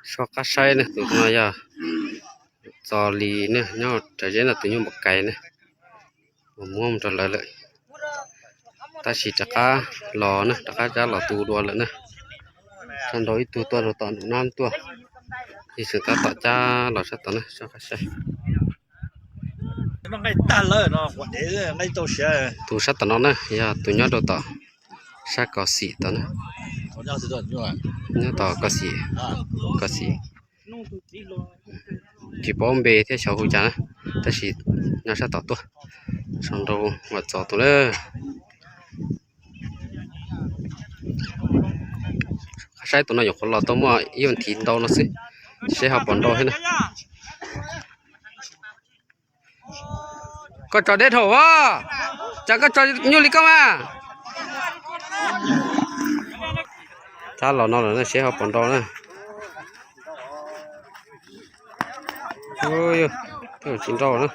Soj qab saib ne, tus no yog Txos Lis ne, nyob Tsav Zeb no, tus nyuj npam kais ne, muab mus rau lawv lawm. Tab sis rov qab los na, rov qab cab los tu dua lawm na. Sab nraud ib tug tuaj rau tom nram nab tuaj, ib xeem tab tom cab los sab tod na, soj qab saib. Tus sab tom no na yog tus nyob rau tom sab Kos Xim tod na, nyob tom Kos Xim, Kos Xim. Tsis paub npe thiab xyov hu cas na, tab sis nyob sab tom tuaj, sau nrau Vam Txos tus na. Saib tus no nyuam qhuav los tau muaj ib vas thiv ntau no xwb, seb ho puas nrau thiab na. Koj tso deb dhau as, cas koj tso nyuaj li koj mas. Tab los no lawm na, seb ho puas nrau na. Tsis nrau na.